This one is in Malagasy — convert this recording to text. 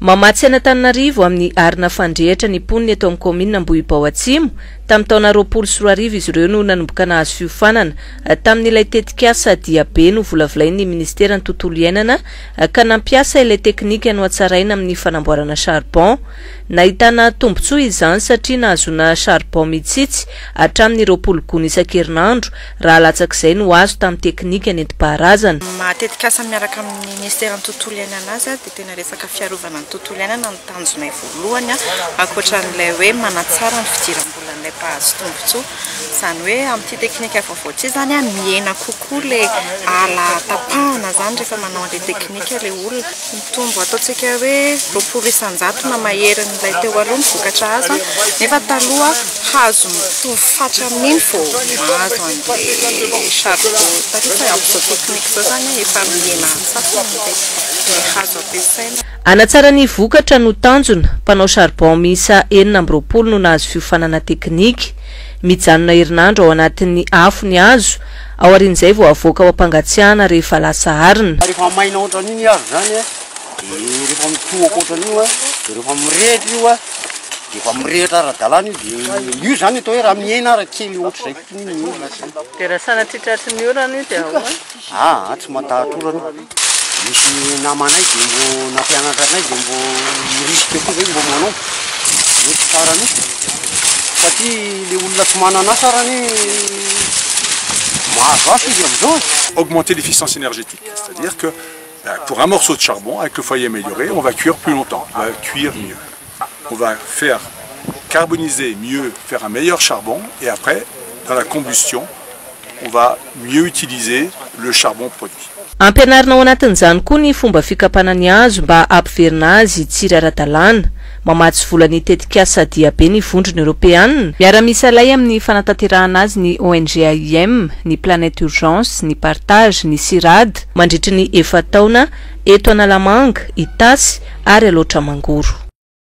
Mamatsy an'Antananarivo amin'ny arina fandrehitra ny mponina eto amin'ny kaominina Ambohibao Atsimo. Tamin'ny taona 2020 izy ireo no nanomboka nahazo fiofanana tamin'ilay tetikasa Diabe novolavolain'ny minisiteran'ny Tontolo iainana ka nampiasa ilay teknika nohatsaraina amin'ny fanamboarana charbon. Nahitana tombontsoa izany satria nahazoana charbon mitsitsy hatramin'ny 20 gony isan-kerinandro raha latsak'izay no azo tamin'ny teknika nentim-paharazana. Maha tetikasa miaraka amin'ny minisiteran'ny Tontolo iainana azy dia tena resaka fiarovana ny tontolo iainana no tanjonay voalohany ankoatra an'ilay hoe manatsara ny fidiram-bolan'ilay mpahazo tombontsoa. Izany hoe amin'ity teknika vaovao ity izany mihena kokoa ilay ala tapahana izany rehefa manao an'ilay teknika ilay olona. Mitombo ataontsika hoe 20% na maherin'ilay teo aloha ny vokatra azo nefa taloha hazo mitovy fatra amin'iny vao mahazo an'ilay charbon taloha fa amin'izao teknika izao izany efa mihena antsasany ilay hazo ampiasaina. Hanatsara ny vokatra no tanjona, mpanao charbon miisa 26 no nahazo fiofanana teknika. Mijanona herinandro ao anatin'ny afo ny hazo, Aorian'izay vao avoaka ao am-pangatsiahana rehefa lasa arina. Rehefa maina ohatran'io ny hazo izany dia rehefa mitohoka ohatran'io dia rehefa mirehitra io dia efa mirehitra ara-dalàna io dia io izany atao hoe raha mihena ara kely ohatr'izay fotsiny io mihena izay. Dia raha sanatria tratry ny orana io dia ahoana? Aa tsy matahotra orana io. Misy namanay dia mbo nampianatra anay dia mbo mi-risque koa zay mbo manao, mety tsara mihitsy satria le olona tsy manana asa ary anie mahazo asa izy amizao e. Augmenter l'efficience énergétique, c'est-à-dire que pour un morceau de charbon, avec le foyer amélioré, on va cuire plus longtemps, on va cuire mieux. On va faire carboniser mieux, faire un meilleur charbon et après, dans la combustion, on va mieux utiliser le charbon produit. Ampianarina ao anatin'izany koa ny fomba fikapana ny hazo mba hampiverina azy hitsiry ara-dalàna. Mamatsy vola ny tetikasa Diabe ny Vondrona Eoropeanina. Miara-misalahy amin'ny fanatanterahana azy ny ONG AIM, ny Planète Urgence, ny Partage, ny Cirad. Mandritry ny efa-taona, eto Analamanga, Itasy ary Alaotra Mangoro.